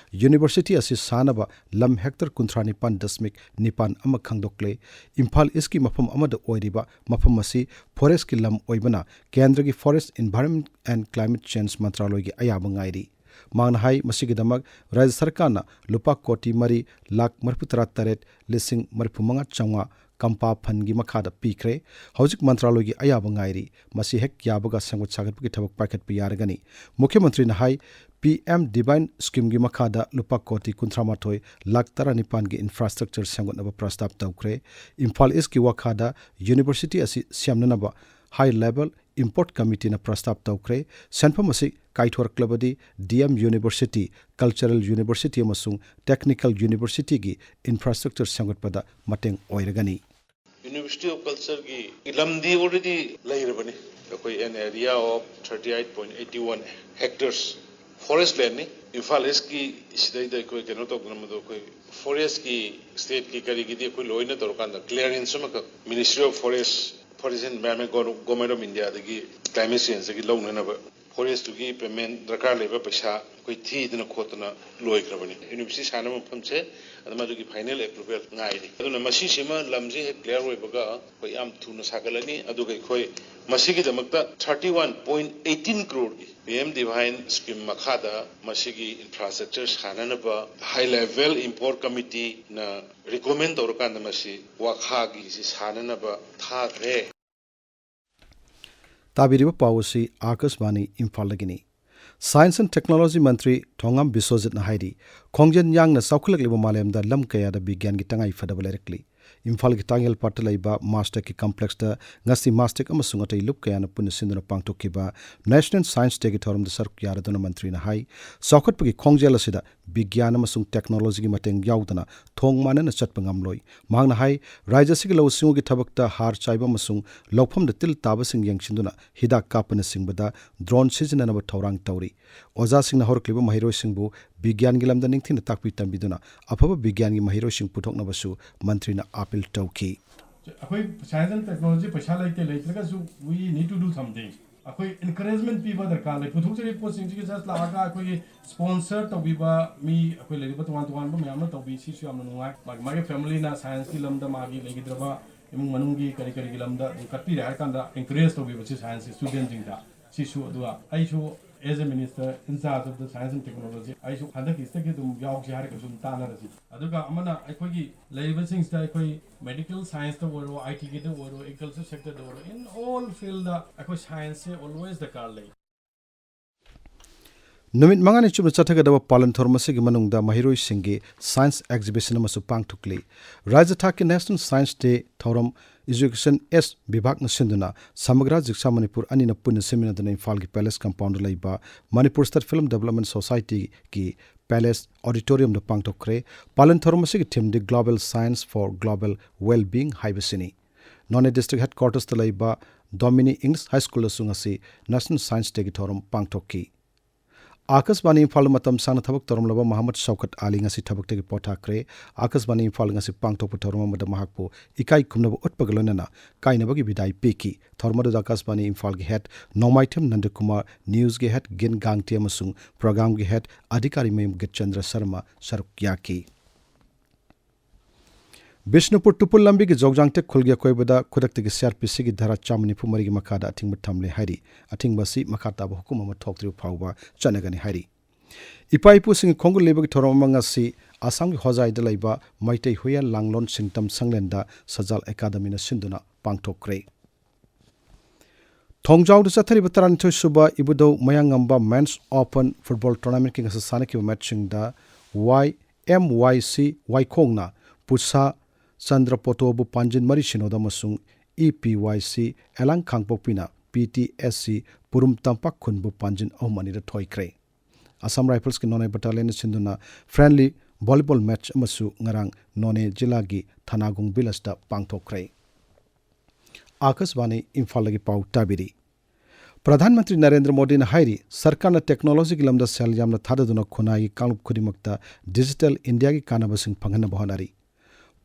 University ꯑꯁꯤ ꯁꯥꯅꯕ ꯂꯝ hectare ꯀꯨꯟꯊ꯭ꯔꯥ ꯅꯤꯄꯥꯟ ꯗꯁꯃꯤꯛ ꯅꯤꯄꯥꯟ ꯑꯃ ꯈꯪꯗꯣꯛꯂꯦ꯫ ꯏꯝꯐꯥꯜ ꯏꯁꯀꯤ ꯃꯐꯝ ꯑꯃꯗ ꯑꯣꯏꯔꯤꯕ ꯃꯐꯝ ꯑꯁꯤ forestꯀꯤ ꯂꯝ ꯑꯣꯏꯕꯅ ꯀꯦꯟꯗ꯭ꯔꯒꯤ Forest, Environment and Climate Change ꯃꯟꯇ꯭ꯔꯥꯂꯣꯏꯒꯤ ꯑꯌꯥꯕ ꯉꯥꯏꯔꯤ꯫ ꯃꯍꯥꯛꯅ ꯍꯥꯏ, ꯃꯁꯤꯒꯤꯗꯃꯛ ꯔꯥꯖ꯭ꯌ ꯁꯔꯀꯥꯔꯅ ꯂꯨꯄꯥ ꯀꯣꯇꯤ ꯃꯔꯤ ꯂꯥꯈ ꯃꯔꯤꯐꯨ ꯇꯔꯥ ꯇꯔꯦꯠ ꯂꯤꯁꯤꯡ ꯃꯔꯤꯐꯨ ꯃꯉꯥ ꯆꯥꯝꯃꯉꯥ ꯀꯝꯄꯥ ꯐꯟꯒꯤ ꯃꯈꯥꯗ ꯄꯤꯈ꯭ꯔꯦ꯫ ꯍꯧꯖꯤꯛ ꯃꯟꯇ꯭ꯔꯥꯂꯣꯏꯒꯤ ꯑꯌꯥꯕ ꯉꯥꯏꯔꯤ꯫ ꯃꯁꯤ ꯍꯦꯛ ꯌꯥꯕꯒ ꯁꯦꯝꯒꯠ ꯁꯥꯒꯠꯄꯒꯤ ꯊꯕꯛ ꯄꯥꯏꯈꯠꯄ ꯌꯥꯔꯒꯅꯤ꯫ ꯃꯨꯈ꯭ꯌ ꯃꯟꯇ꯭ꯔꯤꯅ ꯍꯥꯏ, ꯄꯤ ꯑꯦꯝ ꯗꯤꯕꯥꯏꯟ ꯁ꯭ꯀꯤꯝꯒꯤ ꯃꯈꯥꯗ ꯂꯨꯄꯥ ꯀꯣꯇꯤ ꯀꯨꯟꯊ꯭ꯔꯥ ꯃꯥꯊꯣꯏ ꯂꯥꯈ ꯇꯔꯥꯅꯤꯄꯥꯟꯒꯤ infrastructure ꯁꯦꯝꯒꯠꯅꯕ ꯄ꯭ꯔꯁꯇꯥꯞ ꯇꯧꯈ꯭ꯔꯦ꯫ ꯏꯝꯐꯥꯜ ꯏꯁꯀꯤ ꯋꯥꯈꯥꯗ University ꯑꯁꯤ ꯁꯦꯝꯅꯅꯕ High Level Import Committeeꯅ ꯄ꯭ꯔꯁꯇꯥꯞ ꯇꯧꯈ꯭ꯔꯦ꯫ ꯁꯦꯟꯐꯝ ꯑꯁꯤ ꯀꯥꯏꯊꯣꯔꯛꯂꯕꯗꯤ D M University, Cultural University ꯑꯃꯁꯨꯡ Technical Universityꯒꯤ infrastructure ꯁꯦꯝꯒꯠꯄꯗ ꯃꯇꯦꯡ ꯑꯣꯏꯔꯒꯅꯤ꯫ University of Cultureꯒꯤ ꯂꯝꯗꯤ already ꯂꯩꯔꯕꯅꯤ꯫ ꯑꯩꯈꯣꯏ an area of thirty eight point eighty one hectares forest ꯂꯦꯟꯅꯤ꯫ ꯏꯝꯐꯥꯜ ꯏꯁꯀꯤ ꯁꯤꯗꯩꯗ ꯑꯩꯈꯣꯏ ꯀꯩꯅꯣ ꯇꯧꯗꯅ ꯃꯗꯨ ꯑꯩꯈꯣꯏ ꯐꯣꯔꯦꯁꯀꯤ ꯁ꯭ꯇꯦꯠꯀꯤ ꯀꯔꯤꯒꯤꯗꯤ ꯑꯩꯈꯣꯏ ꯂꯣꯏꯅ ꯇꯧꯔꯀꯥꯟꯗ ꯀ꯭ꯂꯤꯌꯥꯔꯦꯟꯁ ꯑꯃꯈꯛ Ministry of Forest, Forest and Environment, Government of Indiaꯗꯒꯤ climate changeꯗꯒꯤ ꯂꯧꯅꯅꯕ ꯐꯣꯔꯦꯁꯇꯨꯒꯤ ꯄꯦꯃꯦꯟ ꯗꯔꯀꯥꯔ ꯂꯩꯕ ꯄꯩꯁꯥ ꯑꯩꯈꯣꯏ ꯊꯤꯗꯅ ꯈꯣꯠꯇꯅ ꯂꯣꯏꯈ꯭ꯔꯕꯅꯤ꯫ ꯌꯨꯅꯤꯚꯔꯁꯤꯇꯤ ꯁꯥꯟꯅꯕ ꯃꯐꯝꯁꯦ ꯑꯗꯨꯝ ꯑꯗꯨꯒꯤ ꯐꯥꯏꯅꯦꯜ ꯑꯦꯄ꯭ꯔꯨꯚꯦꯜ ꯉꯥꯏꯔꯤ꯫ ꯑꯗꯨꯅ ꯃꯁꯤꯁꯤꯃ ꯂꯝꯁꯤ ꯍꯦꯛ ꯀ꯭ꯂꯤꯌꯥꯔ ꯑꯣꯏꯕꯒ ꯑꯩꯈꯣꯏ ꯌꯥꯝ ꯊꯨꯅ ꯁꯥꯒꯠꯂꯅꯤ꯫ ꯑꯗꯨꯒ ꯑꯩꯈꯣꯏ ꯃꯁꯤꯒꯤꯗꯃꯛꯇ thirty one point eighteen crore ꯒꯤ P M DIVINE scheme ꯃꯈꯥꯗ ꯃꯁꯤꯒꯤ ꯏꯟꯐ꯭ꯔꯥꯁ꯭ꯇ꯭ꯔꯛꯆꯔ ꯁꯥꯅꯅꯕ ꯍꯥꯏ ꯂꯦꯚꯦꯜ ꯏꯝꯄꯣꯔꯠ ꯀꯃꯤꯇꯤꯅ ꯔꯤꯀꯣꯃꯦꯟ ꯇꯧꯔꯀꯥꯟꯗ ꯃꯁꯤ ꯋꯥꯈꯥꯒꯤꯁꯤ ꯁꯥꯅꯅꯕ ꯊꯥꯈ꯭ꯔꯦ꯫ ꯇꯥꯕꯤꯔꯤꯕ ꯄꯥꯎ ꯑꯁꯤ ꯑꯥꯀꯥꯁꯕꯥꯅꯤ ꯏꯝꯐꯥꯜꯗꯒꯤꯅꯤ꯫ Science and Technology ꯃꯟꯇ꯭ꯔꯤ ꯊꯣꯉꯥꯝ ꯕꯤꯁ꯭ꯋꯖꯤꯠꯅ ꯍꯥꯏꯔꯤ, ꯈꯣꯡꯖꯦꯜ ꯌꯥꯡꯅ ꯆꯥꯎꯈꯠꯂꯛꯂꯤꯕ ꯃꯥꯂꯦꯝꯗ ꯂꯝ ꯀꯌꯥꯗ ꯕꯤꯒ꯭ꯌꯥꯟꯒꯤ ꯇꯉꯥꯏ ꯐꯗꯕ ꯂꯩꯔꯛꯂꯤ꯫ ꯏꯝꯐꯥꯜꯒꯤ ꯇꯥꯡꯌꯦꯜ ꯄꯥꯠꯇ ꯂꯩꯕ ꯃꯥꯁꯇꯦꯛꯀꯤ ꯀꯝꯄ꯭ꯂꯦꯛꯁꯇ ꯉꯁꯤ ꯃꯥꯁꯇꯦꯛ ꯑꯃꯁꯨꯡ ꯑꯇꯩ ꯂꯨꯞ ꯀꯌꯥꯅ ꯄꯨꯟꯅ ꯁꯤꯟꯗꯨꯅ ꯄꯥꯡꯊꯣꯛꯈꯤꯕ ꯅꯦꯁꯅꯦꯜ ꯁꯥꯏꯟꯁ ꯗꯦꯒꯤ ꯊꯧꯔꯝꯗ ꯁꯔꯨꯛ ꯌꯥꯔꯗꯨꯅ ꯃꯟꯇ꯭ꯔꯤꯅ ꯍꯥꯏ, ꯆꯥꯎꯈꯠꯄꯒꯤ ꯈꯣꯡꯖꯦꯜ ꯑꯁꯤꯗ ꯕꯤꯒ꯭ꯌꯥꯟ ꯑꯃꯁꯨꯡ ꯇꯦꯛꯅꯣꯂꯣꯖꯤꯒꯤ ꯃꯇꯦꯡ ꯌꯥꯎꯗꯅ ꯊꯣꯡ ꯃꯥꯟꯅꯅ ꯆꯠꯄ ꯉꯝꯂꯣꯏ꯫ ꯃꯍꯥꯛꯅ ꯍꯥꯏ, ꯔꯥꯖ꯭ꯌ ꯑꯁꯤꯒꯤ ꯂꯧꯎ ꯁꯤꯡꯎꯒꯤ ꯊꯕꯛꯇ ꯍꯥꯔ ꯆꯥꯏꯕ ꯑꯃꯁꯨꯡ ꯂꯧꯐꯝꯗ ꯇꯤꯜ ꯇꯥꯕꯁꯤꯡ ꯌꯦꯡꯁꯤꯟꯗꯨꯅ ꯍꯤꯗꯥꯛ ꯀꯥꯞꯄꯅꯆꯤꯡꯕꯗ ꯗ꯭ꯔꯣꯟ ꯁꯤꯖꯤꯟꯅꯅꯕ ꯊꯧꯔꯥꯡ ꯇꯧꯔꯤ꯫ ꯑꯣꯖꯥꯁꯤꯡꯅ ꯍꯧꯔꯛꯂꯤꯕ ꯃꯍꯩꯔꯣꯏꯁꯤꯡꯕꯨ ꯕꯤꯒ꯭ꯌꯥꯟꯒꯤ ꯂꯝꯗ ꯅꯤꯡꯊꯤꯅ ꯇꯥꯛꯄꯤ ꯇꯝꯕꯤꯗꯨꯅ ꯑꯐꯕ ꯕꯤꯒ꯭ꯌꯥꯟꯒꯤ ꯃꯍꯩꯔꯣꯏꯁꯤꯡ ꯄꯨꯊꯣꯛꯅꯕꯁꯨ ꯃꯟꯇ꯭ꯔꯤꯅ ꯑꯥꯄꯤꯜ ꯇꯧꯈꯤ꯫ ꯑꯩꯈꯣꯏ science and technology ꯄꯩꯁꯥ ꯂꯩꯇꯦ, ꯂꯩꯇ꯭ꯔꯒꯁꯨ we need to do something꯫ ꯑꯩꯈꯣꯏ encouragement ꯄꯤꯕ ꯗꯔꯀꯥꯔ ꯂꯩ꯫ ꯄꯨꯊꯣꯛꯆꯔꯤꯕ ꯄꯣꯠꯁꯤꯡꯁꯤꯒꯤ just ꯂꯥꯛꯑꯒ ꯑꯩꯈꯣꯏꯒꯤ sponsor ꯇꯧꯕꯤꯕ ꯃꯤ, ꯑꯩꯈꯣꯏ ꯂꯩꯔꯤꯕ ꯇꯣꯉꯥꯟ ꯇꯣꯉꯥꯟꯕ ꯃꯌꯥꯝꯅ ꯇꯧꯕꯤ, ꯁꯤꯁꯨ ꯌꯥꯝꯅ ꯅꯨꯡꯉꯥꯏ꯫ ꯃꯥꯒꯤ, ꯃꯥꯒꯤ familyꯅ scienceꯀꯤ ꯂꯝꯗ ꯃꯥꯒꯤ ꯂꯩꯈꯤꯗ꯭ꯔꯕ ꯏꯃꯨꯡ ꯃꯅꯨꯡꯒꯤ ꯀꯔꯤ ꯀꯔꯤꯒꯤ ꯂꯝꯗ ꯑꯗꯨꯝ ꯀꯠꯄꯤꯔꯦ ꯍꯥꯏꯔ ꯀꯥꯟꯗ encourage ꯇꯧꯕꯤꯕꯁꯤ science studentꯁꯤꯡꯗ ꯁꯤꯁꯨ꯫ ꯑꯗꯨꯒ ꯑꯩꯁꯨ as a minister in charge of the science and technology, ꯑꯩꯁꯨ ꯍꯟꯗꯛꯀꯤꯁꯤꯗꯒꯤ ꯑꯗꯨꯝ ꯌꯥꯎꯁꯦ ꯍꯥꯏꯔꯒꯁꯨ ꯑꯗꯨꯝ ꯇꯥꯟꯅꯔꯁꯤ꯫ ꯑꯗꯨꯒ ꯑꯃꯅ ꯑꯩꯈꯣꯏꯒꯤ ꯂꯩꯔꯤꯕꯁꯤꯡꯁꯤꯗ ꯑꯩꯈꯣꯏ medical scienceꯇ ꯑꯣꯏꯔꯣ, ITꯒꯤꯗ ꯑꯣꯏꯔꯣ, agriculture sectorꯗ ꯑꯣꯏꯔꯣ, in all fieldꯗ ꯑꯩꯈꯣꯏ scienceꯁꯦ always ꯗꯔꯀꯥꯔ ꯂꯩ꯫ ꯅꯨꯃꯤꯠ ꯃꯉꯥꯅꯤ ꯆꯨꯞꯅ ꯆꯠꯊꯒꯗꯕ ꯄꯥꯂꯟ ꯊꯧꯔꯝ ꯑꯁꯤꯒꯤ ꯃꯅꯨꯡꯗ ꯃꯍꯩꯔꯣꯏꯁꯤꯡꯒꯤ science exhibition ꯑꯃꯁꯨ ꯄꯥꯡꯊꯣꯛꯂꯤ꯫ ꯔꯥꯖ꯭ꯌ ꯊꯥꯛꯀꯤ National Science Day ꯊꯧꯔꯝ Education S ꯕꯤꯚꯥꯒꯅ ꯁꯤꯟꯗꯨꯅ ꯁꯃꯒ꯭ꯔꯥ ꯖꯤꯛꯁꯥ ꯃꯅꯤꯄꯨꯔ ꯑꯅꯤꯅ ꯄꯨꯟꯅ ꯁꯤꯟꯃꯤꯟꯅꯗꯨꯅ ꯏꯝꯐꯥꯜꯒꯤ Palace compoundꯗ ꯂꯩꯕ Manipur State Film Development Societyꯒꯤ Palace Auditoriumꯗ ꯄꯥꯡꯊꯣꯛꯈ꯭ꯔꯦ꯫ ꯄꯥꯂꯟ ꯊꯧꯔꯝ ꯑꯁꯤꯒꯤ themeꯗꯤ Global Science for Global Wellbeing ꯍꯥꯏꯕꯁꯤꯅꯤ꯫ ꯅꯣꯅꯦ district headquartersꯇ ꯂꯩꯕ Domini English High Schoolꯗꯁꯨ ꯉꯁꯤ National Science Dayꯒꯤ ꯊꯧꯔꯝ ꯄꯥꯡꯊꯣꯛꯈꯤ꯫ ꯑꯥꯀꯥꯁꯕꯥꯅꯤ ꯏꯝꯐꯥꯜꯗ ꯃꯇꯝ ꯁꯥꯡꯅ ꯊꯕꯛ ꯇꯧꯔꯝꯂꯕ ꯃꯍꯃꯗ ꯁꯧꯀꯠ ꯑꯂꯤ ꯉꯁꯤ ꯊꯕꯛꯇꯒꯤ ꯄꯣꯊꯥꯈ꯭ꯔꯦ꯫ ꯑꯥꯀꯥꯁꯕꯥꯅꯤ ꯏꯝꯐꯥꯜ ꯉꯁꯤ ꯄꯥꯡꯊꯣꯛꯄ ꯊꯧꯔꯝ ꯑꯃꯗ ꯃꯍꯥꯛꯄꯨ ꯏꯀꯥꯏ ꯈꯨꯝꯅꯕ ꯎꯠꯄꯒ ꯂꯣꯏꯅꯅ ꯀꯥꯏꯅꯕꯒꯤ ꯕꯤꯗꯥꯏ ꯄꯤꯈꯤ꯫ ꯊꯧꯔꯝ ꯑꯗꯨꯗ ꯑꯥꯀꯥꯁꯕꯥꯅꯤ ꯏꯝꯐꯥꯜꯒꯤ ꯍꯦꯠ ꯅꯣꯡꯃꯥꯏꯊꯦꯝ ꯅꯟꯗꯀꯨꯃꯥꯔ, ꯅ꯭ꯌꯨꯁꯀꯤ ꯍꯦꯠ ꯒꯤꯟ ꯒꯥꯡꯇꯦ ꯑꯃꯁꯨꯡ ꯄ꯭ꯔꯣꯒ꯭ꯔꯥꯝꯒꯤ ꯍꯦꯠ ꯑꯙꯤꯀꯥꯔꯤ ꯃꯌꯨꯝ ꯒꯤꯠꯆꯟꯗ꯭ꯔ ꯁꯔꯃ ꯁꯔꯨꯛ ꯌꯥꯈꯤ꯫ ꯕꯤꯁꯅꯨꯄꯨꯔ ꯇꯨꯄꯨꯜ ꯂꯝꯕꯤꯒꯤ ꯖꯧꯖꯥꯡꯇꯦꯛ ꯈꯨꯜꯒꯤ ꯑꯀꯣꯏꯕꯗ ꯈꯨꯗꯛꯇꯒꯤ ꯁꯤ ꯑꯥꯔ ꯄꯤ ꯁꯤꯒꯤ ꯙꯥꯔꯥ ꯆꯥꯝꯃ ꯅꯤꯐꯨ ꯃꯔꯤꯒꯤ ꯃꯈꯥꯗ ꯑꯊꯤꯡꯕ ꯊꯝꯂꯦ ꯍꯥꯏꯔꯤ꯫ ꯑꯊꯤꯡꯕ ꯑꯁꯤ ꯃꯈꯥ ꯇꯥꯕ ꯍꯨꯀꯨꯝ ꯑꯃ ꯊꯣꯛꯇ꯭ꯔꯤꯕ ꯐꯥꯎꯕ ꯆꯠꯅꯒꯅꯤ ꯍꯥꯏꯔꯤ꯫ ꯏꯄꯥ ꯏꯄꯨꯁꯤꯡꯒꯤ ꯈꯣꯡꯒꯨꯜ ꯂꯤꯕꯒꯤ ꯊꯧꯔꯝ ꯑꯃ ꯉꯁꯤ ꯑꯁꯥꯝꯒꯤ ꯍꯣꯖꯥꯏꯗ ꯂꯩꯕ ꯃꯩꯇꯩ ꯍꯨꯏꯌꯥꯟ ꯂꯥꯡꯂꯣꯟ ꯁꯤꯟꯇꯝ ꯁꯪꯂꯦꯟꯗ ꯁꯖꯥꯜ ꯑꯦꯀꯥꯗꯃꯤꯅ ꯁꯤꯟꯗꯨꯅ ꯄꯥꯡꯊꯣꯛꯈ꯭ꯔꯦ꯫ ꯊꯣꯡꯖꯥꯎꯗ ꯆꯠꯊꯔꯤꯕ ꯇꯔꯥꯅꯤꯊꯣꯏ ꯁꯨꯕ ꯏꯕꯨꯙꯧ ꯃꯌꯥꯡꯉꯝꯕ ꯃꯦꯟꯁ ꯑꯣꯄꯟ ꯐꯨꯠꯕꯣꯜ ꯇꯣꯔꯅꯥꯃꯦꯟꯠꯀꯤ ꯉꯁꯤ ꯁꯥꯟꯅꯈꯤꯕ ꯃꯦꯠꯁꯁꯤꯡꯗ ꯋꯥꯏ ꯑꯦꯝ ꯋꯥꯏ ꯁꯤ ꯋꯥꯏꯈꯣꯡꯅ ꯄꯨꯁꯥ ꯆꯟꯗ꯭ꯔꯄꯣꯇꯣꯕꯨ ꯄꯥꯟꯖꯤꯟ ꯃꯔꯤ ꯁꯤꯅꯣꯗ ꯑꯃꯁꯨꯡ ꯏ ꯄꯤ ꯋꯥꯏ ꯁꯤ ꯑꯦꯂꯥꯡ ꯈꯥꯡꯄꯣꯛꯄꯤꯅ ꯄꯤ ꯇꯤ ꯑꯦꯁ ꯁꯤ ꯄꯨꯔꯨꯝ ꯇꯝꯄꯥꯛ ꯈꯨꯟꯕꯨ ꯄꯥꯟꯖꯤꯟ ꯑꯍꯨꯝ ꯑꯅꯤꯗ ꯊꯣꯏꯈ꯭ꯔꯦ꯫ ꯑꯁꯥꯝ ꯔꯥꯏꯐꯜꯁꯀꯤ ꯅꯣꯅꯦ ꯕꯠꯇꯥꯂꯤꯌꯟꯅ ꯁꯤꯟꯗꯨꯅ ꯐ꯭ꯔꯦꯟꯂꯤ ꯚꯣꯂꯤꯕꯣꯜ ꯃꯦꯠꯆ ꯑꯃꯁꯨ ꯉꯔꯥꯡ ꯅꯣꯅꯦ ꯖꯤꯂꯥꯒꯤ ꯊꯅꯥꯒꯣꯡ ꯚꯤꯂꯦꯖꯇ ꯄꯥꯡꯊꯣꯛꯈ꯭ꯔꯦ꯫ ꯑꯥꯀꯥꯁꯕꯥꯅꯤ ꯏꯝꯐꯥꯜꯗꯒꯤ ꯄꯥꯎ ꯇꯥꯕꯤꯔꯤ꯫ ꯄ꯭ꯔꯙꯥꯟ ꯃꯟꯇ꯭ꯔꯤ ꯅꯔꯦꯟꯗ꯭ꯔ ꯃꯣꯗꯤꯅ ꯍꯥꯏꯔꯤ, ꯁꯔꯀꯥꯔꯅ ꯇꯦꯛꯅꯣꯂꯣꯖꯤꯒꯤ ꯂꯝꯗ ꯁꯦꯜ ꯌꯥꯝꯅ ꯊꯥꯗꯗꯨꯅ ꯈꯨꯟꯅꯥꯏꯒꯤ ꯀꯥꯡꯂꯨꯞ ꯈꯨꯗꯤꯡꯃꯛꯇ ꯗꯤꯖꯤꯇꯦꯜ ꯏꯟꯗꯤꯌꯥꯒꯤ ꯀꯥꯟꯅꯕꯁꯤꯡ ꯐꯪꯍꯟꯅꯕ ꯍꯣꯠꯅꯔꯤ꯫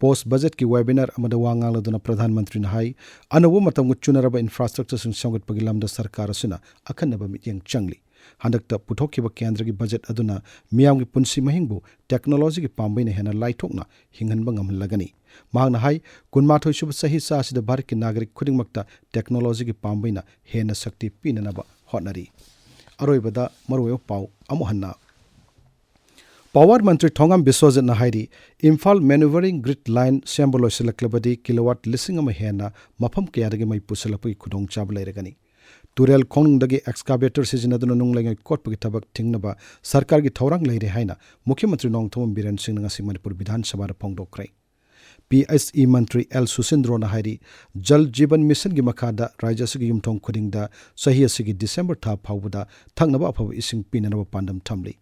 ꯄꯣꯁ ꯕꯖꯦꯠꯀꯤ ꯋꯦꯕꯤꯅꯥꯔ ꯑꯃꯗ ꯋꯥ ꯉꯥꯡꯂꯗꯨꯅ ꯄ꯭ꯔꯙꯥꯟ ꯃꯟꯇ꯭ꯔꯤꯅ ꯍꯥꯏ, ꯑꯅꯧꯕ ꯃꯇꯝꯒ ꯆꯨꯅꯔꯕ ꯏꯟꯐ꯭ꯔꯥꯁ꯭ꯇ꯭ꯔꯛꯆꯔꯁꯤꯡ ꯁꯦꯝꯒꯠꯄꯒꯤ ꯂꯝꯗ ꯁꯔꯀꯥꯔ ꯑꯁꯤꯅ ꯑꯈꯟꯅꯕ ꯃꯤꯠꯌꯦꯡ ꯆꯪꯂꯤ꯫ ꯍꯟꯗꯛꯇ ꯄꯨꯊꯣꯛꯈꯤꯕ ꯀꯦꯟꯗ꯭ꯔꯒꯤ ꯕꯖꯦꯠ ꯑꯗꯨꯅ ꯃꯤꯌꯥꯝꯒꯤ ꯄꯨꯟꯁꯤ ꯃꯍꯤꯡꯕꯨ ꯇꯦꯛꯅꯣꯂꯣꯖꯤꯒꯤ ꯄꯥꯝꯕꯩꯅ ꯍꯦꯟꯅ ꯂꯥꯏꯊꯣꯛꯅ ꯍꯤꯡꯍꯟꯕ ꯉꯝꯍꯜꯂꯒꯅꯤ꯫ ꯃꯍꯥꯛꯅ ꯍꯥꯏ, ꯀꯨꯟꯃꯥꯊꯣꯏ ꯁꯨꯕ ꯆꯍꯤꯆꯥ ꯑꯁꯤꯗ ꯚꯥꯔꯠꯀꯤ ꯅꯥꯒꯔꯤꯛ ꯈꯨꯗꯤꯡꯃꯛꯇ ꯇꯦꯛꯅꯣꯂꯣꯖꯤꯒꯤ ꯄꯥꯝꯕꯩꯅ ꯍꯦꯟꯅ ꯁꯛꯇꯤ ꯄꯤꯅꯅꯕ ꯍꯣꯠꯅꯔꯤ꯫ ꯑꯔꯣꯏꯕꯗ ꯃꯔꯨꯑꯣꯏꯕ ꯄꯥꯎ ꯑꯃꯨꯛ ꯍꯟꯅ꯫ ꯄꯥꯋꯔ ꯃꯟꯇ꯭ꯔꯤ ꯊꯣꯉꯥꯝ ꯕꯤꯁ꯭ꯋꯖꯤꯠꯅ ꯍꯥꯏꯔꯤ, ꯏꯝꯐꯥꯜ ꯃꯦꯅꯨꯐꯦꯛꯆꯔꯤꯡ ꯒ꯭ꯔꯤꯗ ꯂꯥꯏꯟ ꯁꯦꯝꯕ ꯂꯣꯏꯁꯤꯜꯂꯛꯂꯕꯗꯤ ꯀꯤꯂꯣꯋꯥꯠ ꯂꯤꯁꯤꯡ ꯑꯃ ꯍꯦꯟꯅ ꯃꯐꯝ ꯀꯌꯥꯗꯒꯤ ꯃꯩ ꯄꯨꯁꯤꯜꯂꯛꯄꯒꯤ ꯈꯨꯗꯣꯡꯆꯥꯕ ꯂꯩꯔꯒꯅꯤ꯫ ꯇꯨꯔꯦꯜ ꯈꯣꯡꯅꯨꯡꯗꯒꯤ ꯑꯦꯛꯁꯀꯥꯚꯦꯇꯔ ꯁꯤꯖꯤꯟꯅꯗꯨꯅ ꯅꯨꯡ ꯂꯩꯉꯣꯏ ꯀꯣꯠꯄꯒꯤ ꯊꯕꯛ ꯊꯤꯡꯅꯕ ꯁꯔꯀꯥꯔꯒꯤ ꯊꯧꯔꯥꯡ ꯂꯩꯔꯦ ꯍꯥꯏꯅ ꯃꯨꯈ꯭ꯌ ꯃꯟꯇ꯭ꯔꯤ ꯅꯣꯡꯊꯣꯝꯕꯝ ꯕꯤꯔꯦꯟ ꯁꯤꯡꯅ ꯉꯁꯤ ꯃꯅꯤꯄꯨꯔ ꯕꯤꯙꯥꯟ ꯁꯚꯥꯗ ꯐꯣꯡꯗꯣꯛꯈ꯭ꯔꯦ꯫ ꯄꯤ ꯑꯩꯆ ꯏ ꯃꯟꯇ꯭ꯔꯤ ꯑꯦꯜ ꯁꯨꯁꯤꯟꯗ꯭ꯔꯣꯅ ꯍꯥꯏꯔꯤ, ꯖꯜ ꯖꯤꯕꯟ ꯃꯤꯁꯟꯒꯤ ꯃꯈꯥꯗ ꯔꯥꯖ꯭ꯌ ꯑꯁꯤꯒꯤ ꯌꯨꯝꯊꯣꯡ ꯈꯨꯗꯤꯡꯗ ꯆꯍꯤ ꯑꯁꯤꯒꯤ ꯗꯤꯁꯦꯝꯕꯔ ꯊꯥ ꯐꯥꯎꯕꯗ ꯊꯛꯅꯕ ꯑꯐꯕ ꯏꯁꯤꯡ ꯄꯤꯅꯅꯕ ꯄꯥꯟꯗꯝ ꯊꯝꯂꯤ꯫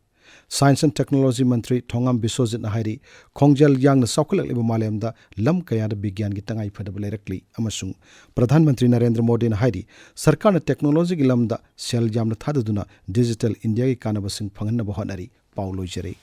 Science and Technology ꯃꯟꯇ꯭ꯔꯤ ꯊꯣꯉꯥꯝ ꯕꯤꯁ꯭ꯋꯖꯤꯠꯅ ꯍꯥꯏꯔꯤ, ꯈꯣꯡꯖꯦꯜ ꯌꯥꯡꯅ ꯆꯥꯎꯈꯠꯂꯛꯂꯤꯕ ꯃꯥꯂꯦꯝꯗ ꯂꯝ ꯀꯌꯥꯗ ꯕꯤꯒ꯭ꯌꯥꯟꯒꯤ ꯇꯉꯥꯏꯐꯗꯕ ꯂꯩꯔꯛꯂꯤ ꯑꯃꯁꯨꯡ ꯄ꯭ꯔꯙꯥꯟ ꯃꯟꯇ꯭ꯔꯤ ꯅꯔꯦꯟꯗ꯭ꯔ ꯃꯣꯗꯤꯅ ꯍꯥꯏꯔꯤ, ꯁꯔꯀꯥꯔꯅ ꯇꯦꯛꯅꯣꯂꯣꯖꯤꯒꯤ ꯂꯝꯗ ꯁꯦꯜ ꯌꯥꯝꯅ ꯊꯥꯗꯗꯨꯅ ꯗꯤꯖꯤꯇꯦꯜ ꯏꯟꯗꯤꯌꯥꯒꯤ ꯀꯥꯟꯅꯕꯁꯤꯡ ꯐꯪꯍꯟꯅꯕ ꯍꯣꯠꯅꯔꯤ꯫ ꯄꯥꯎ ꯂꯣꯏꯖꯔꯦ꯫